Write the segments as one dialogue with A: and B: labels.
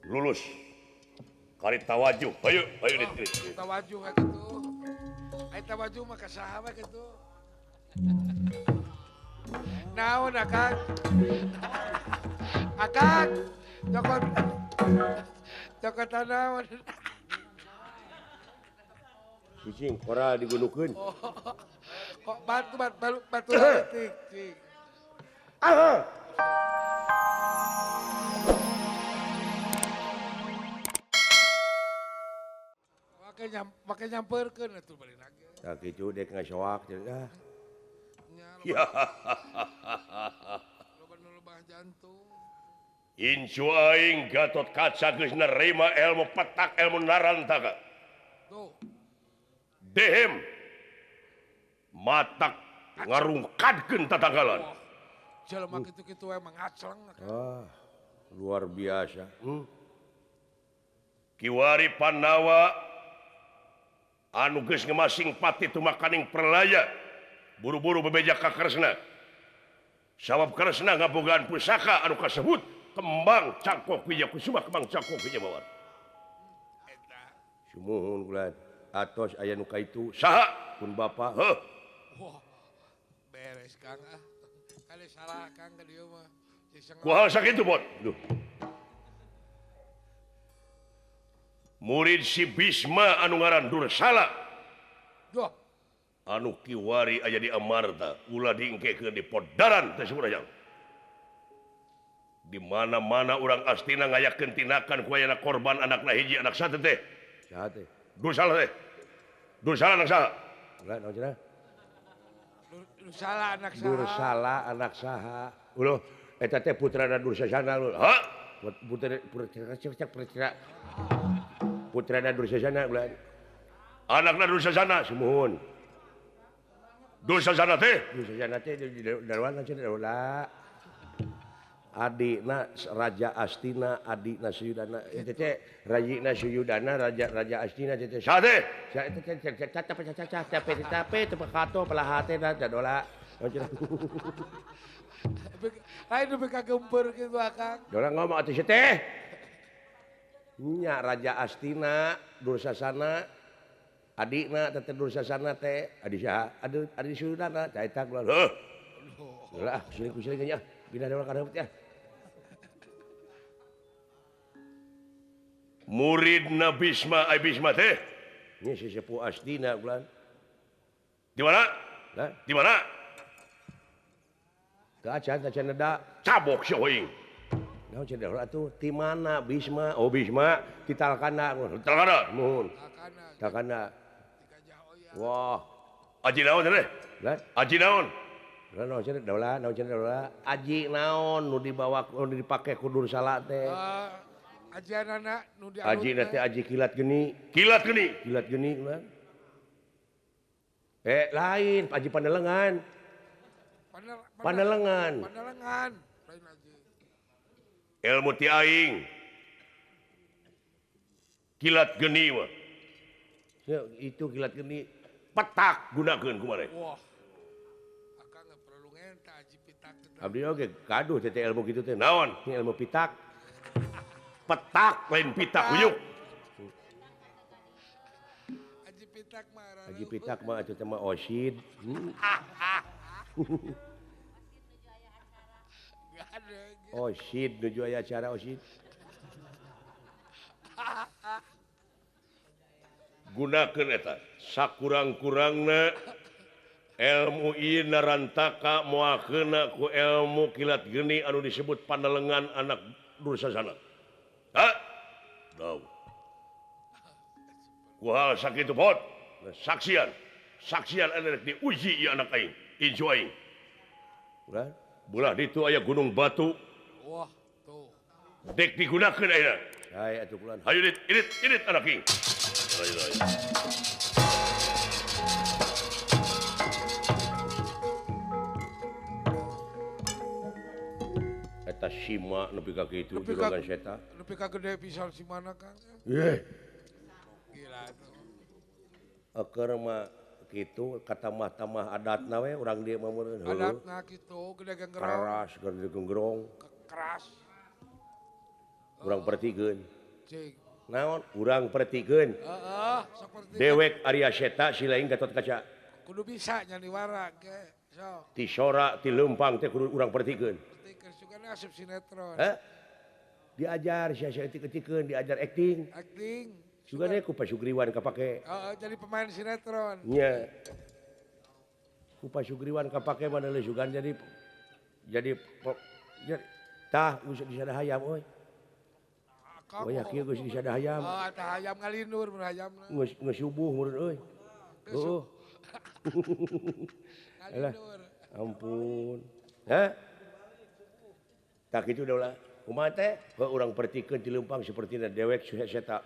A: Lulus. Kari tawajuh. Ayo, ayo dit.
B: Tawajuh ka kitu. Ai tawajuh mah ka saha we kitu. Naon akang? Akang, cokot. Cokot naon?
A: Cicing koral digunukeun.
B: Oh, kok batu batu batu leutik cing.
A: Ah.
B: Make nyam make nyamperkeun atuh balik lagi.
A: Tah kitu dek ngasoak cenah.
B: Ya. Loba nu lubang jantung.
A: Incu aing Gatot Kaca geus nerima ilmu petak ilmu narantaka.
B: Tuh.
A: Dehem matak ngarungkadkeun tatanggalan.
B: Jelema kitu-kitu emang ngacleng.
A: Ah, luar biasa. Kiwari Pandawa anu geus ngemasing pati tumakaning perlaya buru-buru bebeja ka Kresna. Sabab Kresna ngabogaan pusaka anu kasebut kembang cangkok bija kusuma kembang cangkok bija mawar.
B: Eta.
A: Sumuhun kula atos aya nu kaitu saha pun bapa heuh.
B: Wah. Beres Kang ah. Kali salah Kang ka dieu mah.
A: Kumaha sakitu bot? Duh. Murid si Bisma anu ngaran Dursala.
B: Duh.
A: Anu kiwari aya di Amarta, ulah diengkekeun di Podaran teh saurang. Di mana-mana urang Astina ngayakeun tindakan ku ayana korban anakna hiji anak sate teh.
C: Saha teh?
A: Dursala teh. Dursala anak saha?
C: Ulah naon cenah?
B: Dursala anak saha.
C: Dursala anak saha?
A: Ulah eta teh putrana Dursasana. Ha?
C: Putra putra putrana Dursasana ulah.
A: Anakna Dursasana
C: sumuhun.
A: Dursasana teh?
C: Dursasana teh darwana cenah ulah. Adikna Raja Astina, adikna Suyudana, eta teh rajina Suyudana, raja Raja Astina teh
A: saha teh?
C: Eta teh caca cape cape teu pakato pelahatena dola.
B: Lain nepi ka geumpeur kitu akang.
C: Dola ngomong atuh sia teh. Nya Raja Astina, Dursasana, adikna teh Dursasana teh, adi saha? Adi adi Suyudana, tah eta kula.
A: Heuh.
C: Lah, kusirik nya. Pindah dola ka ya.
A: Muridna Bisma ai Bisma teh
C: nya si sepuh Astina bulan.
A: Di mana?
C: Lah,
A: di mana?
C: Teu acan acan neda.
A: Cabok sia euing.
C: Naon cenah heula atuh? Ti mana Bisma? Oh Bisma ti Talkana.
A: Talkana.
C: Muhun. Talkana. Wah,
A: aji naon teh?
C: Lah,
A: aji naon?
C: Lah naon cenah dola, naon cenah dola. Aji naon nu dibawa nu dipake ku Dursala teh?
B: Ajianana nu dialun.
C: Aji teh aji kilat geni.
A: Kilat geni.
C: Kilat geni ulah. Eh lain aji pandelengan. Pandelengan.
B: Pandelengan. Lain aji.
A: Ilmu ti aing. Kilat geni mah.
C: Ya, itu kilat geni
A: petak gunakeun kumaha.
B: Wah. Akang nggak perlu ngenta aji pitak.
C: Abdi oge gaduh teh ilmu kitu teh.
A: Naon?
C: Ilmu pitak.
A: Petak lain pitak huyuk.
B: Aji pitak mah.
C: Aji pitak mah atuh teh mah osid. Osid nuju aya acara osid.
A: Gunakeun eta sakurang-kurangna ilmu ieu narantaka moal keuna ku ilmu kilat geni anu disebut pandelengan anak Dursasana. Hah? Tahu. Ku hal sakitu pot. Saksian. Saksian anu rek diuji ieu anak aing, incu aing.
C: Ulah,
A: belah ditu aya gunung batu.
B: Wah, tuh.
A: Dek digunakeun ayeuna.
C: Hayu atuh kulan.
A: Hayu dit, irit, irit anak aing. Hayu, hayu.
C: Eta sima nepi ka kitu juragan seta.
B: Nepi ka gede pisan simana Kang.
C: Yeh.
B: Gila tuh.
C: Eukeur mah kitu katamah-tamah adatna we urang dieu mah meureun.
B: Adatna kitu gede genggerong.
C: Keras gede genggerong.
B: Keras.
C: Urang pertikeun. Naon? Urang pertikeun. Heeh, dewek Arya Seta si lain Gatot Kaca.
B: Kudu bisa nyaniwara ge. Sok.
C: Ti sora ti leumpang teh kudu urang pertikeun.
B: Pertikeun sugana asup sinetron.
C: Heh? Diajar sia-sia etik-etikeun, diajar acting.
B: Acting.
C: Sugana ku Pak Sugriwan kapake.
B: Heeh, jadi pemain sinetron.
C: Nya. Ku Pak Sugriwan kapake mana leuh sugan jadi tah geus disada hayam euy. Oh ya kieu geus disada hayam.
B: Oh, tah hayam ngalindur mun hayamna.
C: Geus geus subuh meureun euy. Heuh. Alah. Ampun. Hah? Tah kitu da ulah. Kumaha teh? Heuh urang pertikeun ti leumpang sapertina dewek seta.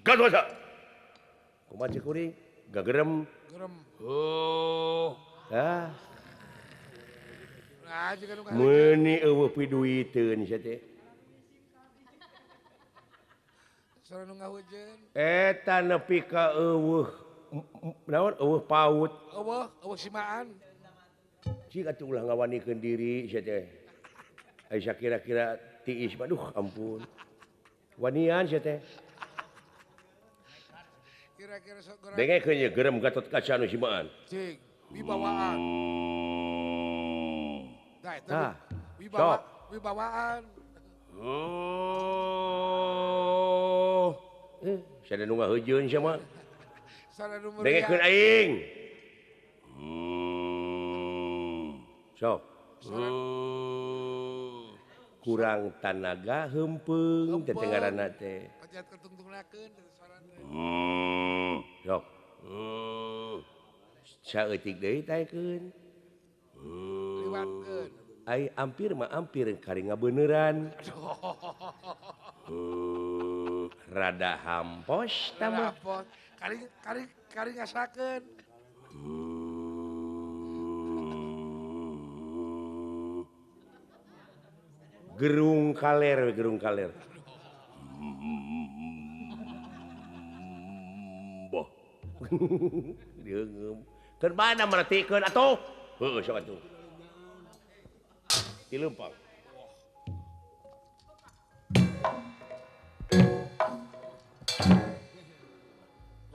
A: Gatot Kaca.
C: Kumaha cek kuring? Gagerem.
B: Gerem.
A: Oh.
C: Tah.
B: Nah, jiga nu
C: meuni eueuh piduiteun sia teh.
B: Sora nu ngahujeun.
C: Eta nepi ka eueuh naon eueuh paut.
B: Eueuh, eueuh simaan.
C: Cik atuh ulah ngawanikeun diri sia teh. Ai sakira-kira tiis mah duh ampun. Wanian sia teh.
B: Kira-kira sok goreng.
C: Dengekeun ye gerem Gatot Kaca anu simaan.
B: Cik, wibawaan. Nah, eta
C: wibawa,
B: wibawaan.
C: Oh. Sada nu ngahujeun sia mah.
B: Sada nu meriah.
C: Dengekeun aing. Sok. Kurang tanaga heumpeng teh ngaranna teh.
B: Pajat ketungtungnakeun suara teh.
C: Sok. Saeutik deui taekeun.
B: Liwatkeun.
C: Ai ampir mah ampir kari ngabeuneran. Rada hampos tah mah.
B: Kari kari kari ngasakeun.
C: Gerung kaler, gerung kaler. Boh. Deungeum. Keur mana mertikeun atuh? Heueuh sok atuh. Ti leumpang.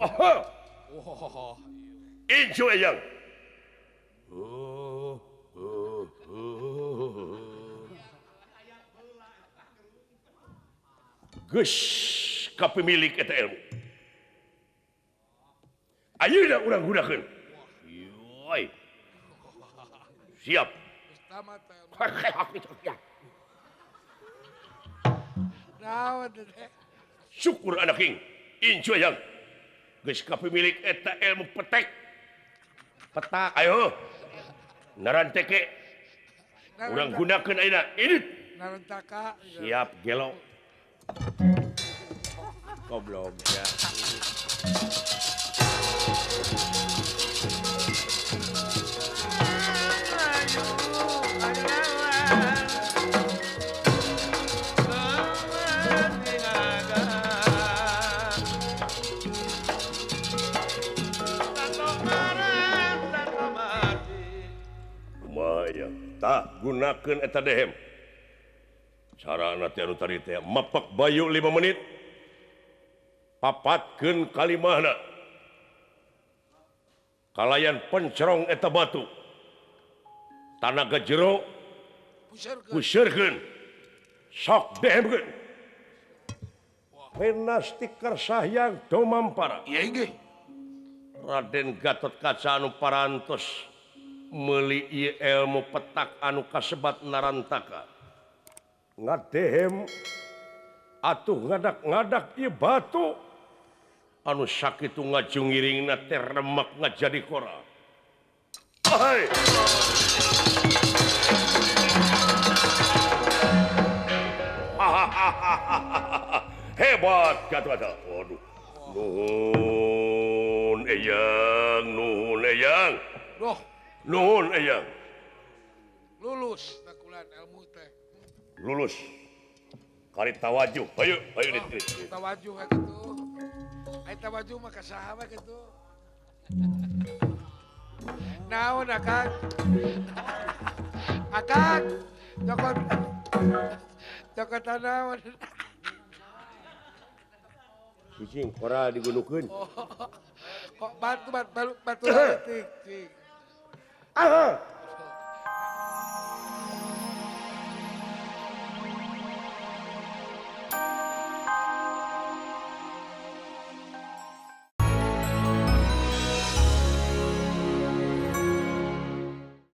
A: Oh. Incu eyang. Geus kapemilik eta ilmu. Ayeuna urang gunakeun. Yoi. Siap. Syukur anak king. Incu eyang. Geus kapemilik eta ilmu petek.
C: Petak.
A: Ayo. Naranteke. Urang gunakeun ayeuna. Ini.
B: Narantaka.
A: Siap gelo.
C: Goblok ya.
A: Kumaha ya? Tah gunakeun eta dehem. Carana teh anu tadi teh mapak bayu 5 menit. Papatkeun kalimahna. Kalayan pencerong eta batu. Tanaga jero puseurkeun. Sok dehemkeun. Renasti Kersahyang Domampara.
B: Iya inggih.
A: Raden Gatot Kaca anu parantos meuli ieu ilmu petak anu kasebat Narantaka. Ngadehem atuh ngadak-ngadak ieu batu anu sakitu ngajungiringna teh remek ngajadi kora. Hai. Hebat Gatot Kaca. Waduh. Nuhun eyang, nuhun eyang.
B: Duh.
A: Nuhun eyang.
B: Lulus takulan ilmu teh.
A: Lulus. Kari tawajuh. Ayo, ayo dit.
B: Tawajuh kitu. Ai tawajuh mah ka saha we kitu. Naon akang? Akang, nyokot Cokotan naon?
C: Cicing koral digunukeun.
B: Kok batu batu batu leutik cing.
C: Ah.